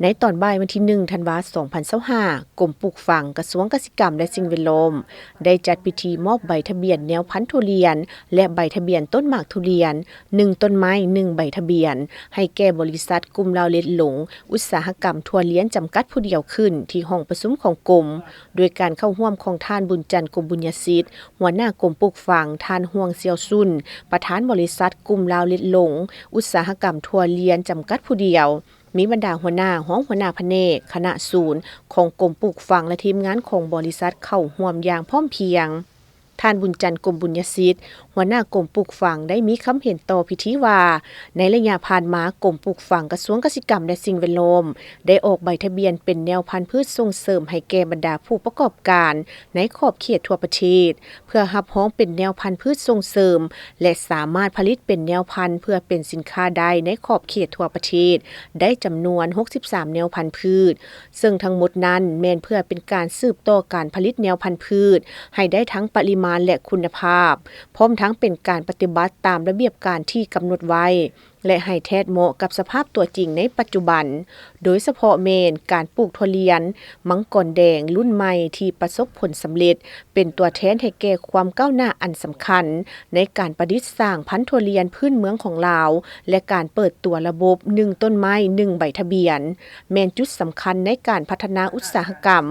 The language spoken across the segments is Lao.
ໃນຕອນບ່າຍວັນທີໜຶ່ງ ທັນວາ ສອງພັນຊາວຫ້າ ກົມປູກຝັງ ກະຊວງກະສິກຳ ແລະ ສິ່ງແວດລ້ອມ ໄດ້ຈັດພິທີມອບໃບທະບຽນແນວພັນທຸລຽນ ແລະ ໃບທະບຽນຕົ້ນໝາກທຸລຽນ ໜຶ່ງຕົ້ນໄມ້ ໜຶ່ງໃບທະບຽນ ໃຫ້ແກ່ບໍລິສັດກຸ່ມລາວເລັດຫຼົງ ອຸດສາຫະກຳຖົ່ວລຽນ ຈຳກັດຜູ້ດຽວຂຶ້ນ ທີ່ຫ້ອງປະຊຸມຂອງກົມ ໂດຍການເຂົ້າຮ່ວມຂອງທ່ານ ບຸນຈັນ ກົມບຸນຍະສິດ ຫົວໜ້າກົມປູກຝັງ, ທ່ານ ຮ່ວງ ຊຽວຊຸນ ປະທານບໍລິສັດກຸ່ມລາວເລັດຫຼົງ ອຸດສາຫະກຳຖົ່ວລຽນ ຈຳກັດຜູ້ດຽວ, ມີບັນດາຫົວໜ້າ, ຮອງຫົວໜ້າພະແນກ, ຄະນະສູນຂອງກົມປູກຝັງ ແລະ ທີມງານຂອງບໍລິສັດເຂົ້າຮ່ວມຢ່າງພ້ອມພຽງ. ທ່ານ ບຸນຈັນ ກົມບຸນຍະສິດ ຫົວໜ້າກົມປູກຝັງ ໄດ້ມີຄຳເຫັນຕໍ່ພິທີວ່າ ໃນໄລຍະຜ່ານມາ ກົມປູກຝັງ ກະຊວງກະສິກຳ ແລະ ສິ່ງແວດລ້ອມ ໄດ້ອອກໃບທະບຽນເປັນແນວພັນພືດສົ່ງເສີມໃຫ້ແກ່ບັນດາຜູ້ປະກອບການໃນຂອບເຂດທົ່ວປະເທດ ເພື່ອຮັບຮອງເປັນແນວພັນພືດສົ່ງເສີມ ແລະ ສາມາດຜະລິດເປັນແນວພັນເພື່ອເປັນສິນຄ້າໄດ້ໃນຂອບເຂດທົ່ວປະເທດ ໄດ້ຈຳນວນຫົກສິບສາມແນວພັນພືດ ເຊິ່ງທັງໝົດນັ້ນແມ່ນເພື່ອເປັນການສືບຕໍ່ການຜະລິດແນວພັນພືດໃຫ້ໄດ້ທັງປະລິມານ ແລະ ຄຸນນະພາບ, ພ້ອມທັງເປັນການປະຕິບັດຕາມລະບຽບການທີ່ກຳນົດໄວ້ ແລະ ໃຫ້ແທດເໝາະກັບສະພາບຕົວຈິງໃນປັດຈຸບັນ, ໂດຍສະເພາະແມ່ນການປູກຖົ່ວລຽນມັງກອນແດງລຸ້ນໃໝ່ທີ່ປະສົບຜົນສຳເລັດ, ເປັນຕົວແທນໃຫ້ແກ່ຄວາມກ້າວໜ້າອັນສຳຄັນໃນການປະດິດສ້າງພັນຖົ່ວລຽນພື້ນເມືອງຂອງລາວ ແລະ ການເປີດຕົວລະບົບ ໜຶ່ງຕົ້ນໄມ້ ໜຶ່ງໃບທະບຽນ ແມ່ນຈຸດສຳຄັນໃນການພັດທະນາອຸດສາຫະກຳ.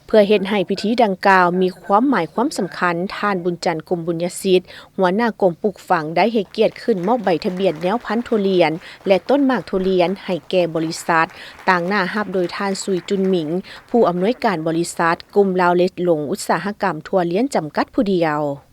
ເພື່ອເຮັດໃຫ້ພິທີດັ່ງກ່າວມີຄວາມໝາຍຄວາມສຳຄັນ, ທ່ານ ບຸນຈັນ ກົມບຸນຍະສິດ ຫົວໜ້າກົມປູກຝັງ ໄດ້ໃຫ້ກຽດຂຶ້ນມອບໃບທະບຽນແນວພັນຖົ່ວລຽນ ແລະ ຕົ້ນໝາກຖົ່ວລຽນໃຫ້ແກ່ບໍລິສັດ, ຕາງໜ້າຮັບໂດຍທ່ານ ຊຸຍ ຈຸນໝິງ ຜູ້ອຳນວຍການບໍລິສັດ ກຸ່ມລາວເລັດຫຼົງ ອຸດສາຫະກຳຖົ່ວລຽນ ຈຳກັດຜູ້ດຽວ.